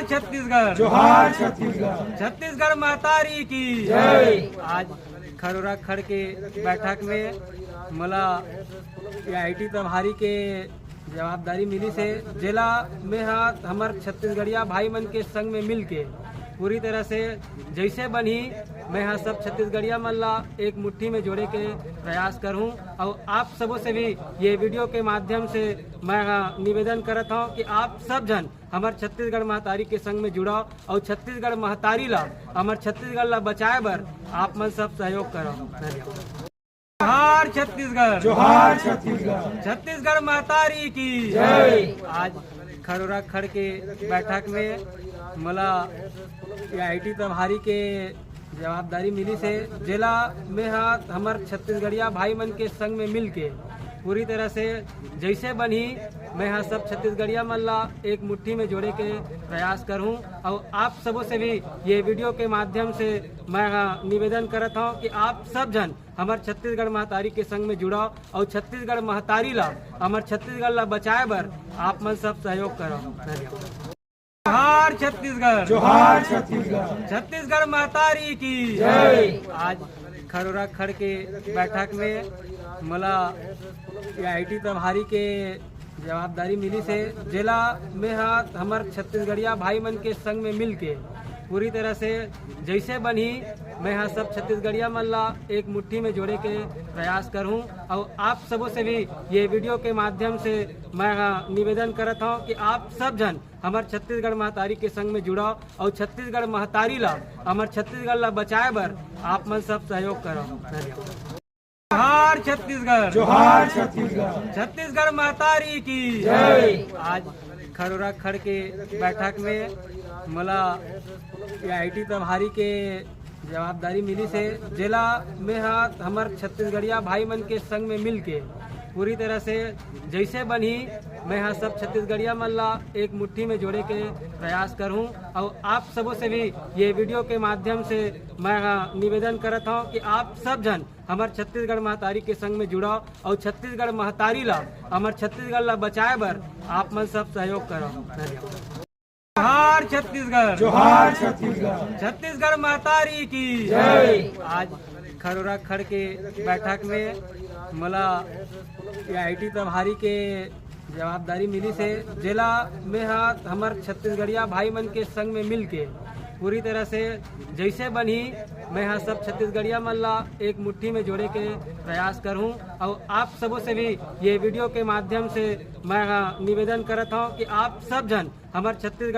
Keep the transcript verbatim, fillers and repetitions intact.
छत्तीसगढ़। जोहार छत्तीसगढ़। छत्तीसगढ़ महतारी की जय। आज खरोरा खड़ के बैठक में मोला आईटी प्रभारी के जवाबदारी मिली से, जेला मैं हा हमर छत्तीसगढ़िया भाई मन के संग में मिल के पूरी तरह से जैसे बनही, मैं हा सब छत्तीसगढ़िया मन ला एक मुट्ठी में जोड़े के प्रयास करहूँ। और आप सबों से भी ये वीडियो के माध्यम से मैं हा निवेदन करत हूँ कि आप सब झन हमर छत्तीसगढ़ महतारी के संग में जुड़व और छत्तीसगढ़ महतारी ला, हमर छत्तीसगढ़ ला बचाए बर आप मन सब सहयोग करव। धन्यवाद। जोहार छत्तीसगढ़। जोहार छत्तीसगढ़। छत्तीसगढ़ महतारी की जय। आज खरोरा खड़ के बैठक में मोला आईटी प्रभारी के जवाबदारी मिली से, जेला मैं हा हमर छत्तीसगढ़िया भाई मन के संग में मिल के पूरी तरह से जैसे बनही, मैं हा सब छत्तीसगढ़िया मन ला एक मुट्ठी में जोड़े के प्रयास करहूँ। और आप सबों से भी ये वीडियो के माध्यम से मैं हा निवेदन करत हूँ कि आप सब झन हमर छत्तीसगढ़ महतारी के संग में जुड़व और छत्तीसगढ़ महतारी ला, हमर छत्तीसगढ़ ला बचाए बर आप मन सब सहयोग करव। धन्यवाद। जोहार छत्तीसगढ़। जोहार छत्तीसगढ़। छत्तीसगढ़ महतारी की जय। आज खरोरा खड़ के बैठक में मोला आईटी प्रभारी के जवाबदारी मिली से, जेला मैं हा हमर छत्तीसगढ़िया भाई मन के संग में मिल के पूरी तरह से जैसे बनही, मैं हा सब छत्तीसगढ़िया मन ला एक मुट्ठी में जोड़े के प्रयास करहूँ। और आप सबों से भी ये वीडियो के माध्यम से मैं हा निवेदन करत हूँ कि आप सब झन हमर छत्तीसगढ़ महतारी के संग में जुड़व और छत्तीसगढ़ महतारी ला, हमर छत्तीसगढ़ ला बचाए बर आप मन सब सहयोग करव। धन्यवाद। जोहार छत्तीसगढ़। जोहार छत्तीसगढ़। छत्तीसगढ़ महतारी की जय। आज खरोरा खड़ के बैठक में मोला आईटी प्रभारी के जवाबदारी मिली से, जेला मैं हा हमर छत्तीसगढ़िया भाई मन के संग में मिल के पूरी तरह से जैसे बनही, मैं हा सब छत्तीसगढ़िया मन ला एक मुट्ठी में जोड़े के प्रयास करहूँ। और आप सबों से भी ये वीडियो के माध्यम से मैं हा निवेदन करत हूँ कि आप सब झन हमर छत्तीसगढ़ महतारी के संग में जुड़व और छत्तीसगढ़ महतारी ला, हमर छत्तीसगढ़ ला बचाए बर आप मन सब सहयोग करव। धन्यवाद। जोहार छत्तीसगढ़। जोहार छत्तीसगढ़। छत्तीसगढ़ महतारी की जय। आज खरोरा खड़ के बैठक में मोला आईटी प्रभारी के जवाबदारी मिली से, जेला मैं हा हमर छत्तीसगढ़िया भाई मन के संग में मिल के पूरी तरह से जैसे बनही, मैं हा सब छत्तीसगढ़िया मन ला एक मुट्ठी में जोड़े के प्रयास करहूँ। और आप सबों से भी ये वीडियो के माध्यम से मैं हा निवेदन करत हूँ कि आप सब झन हमर छत्तीसगढ़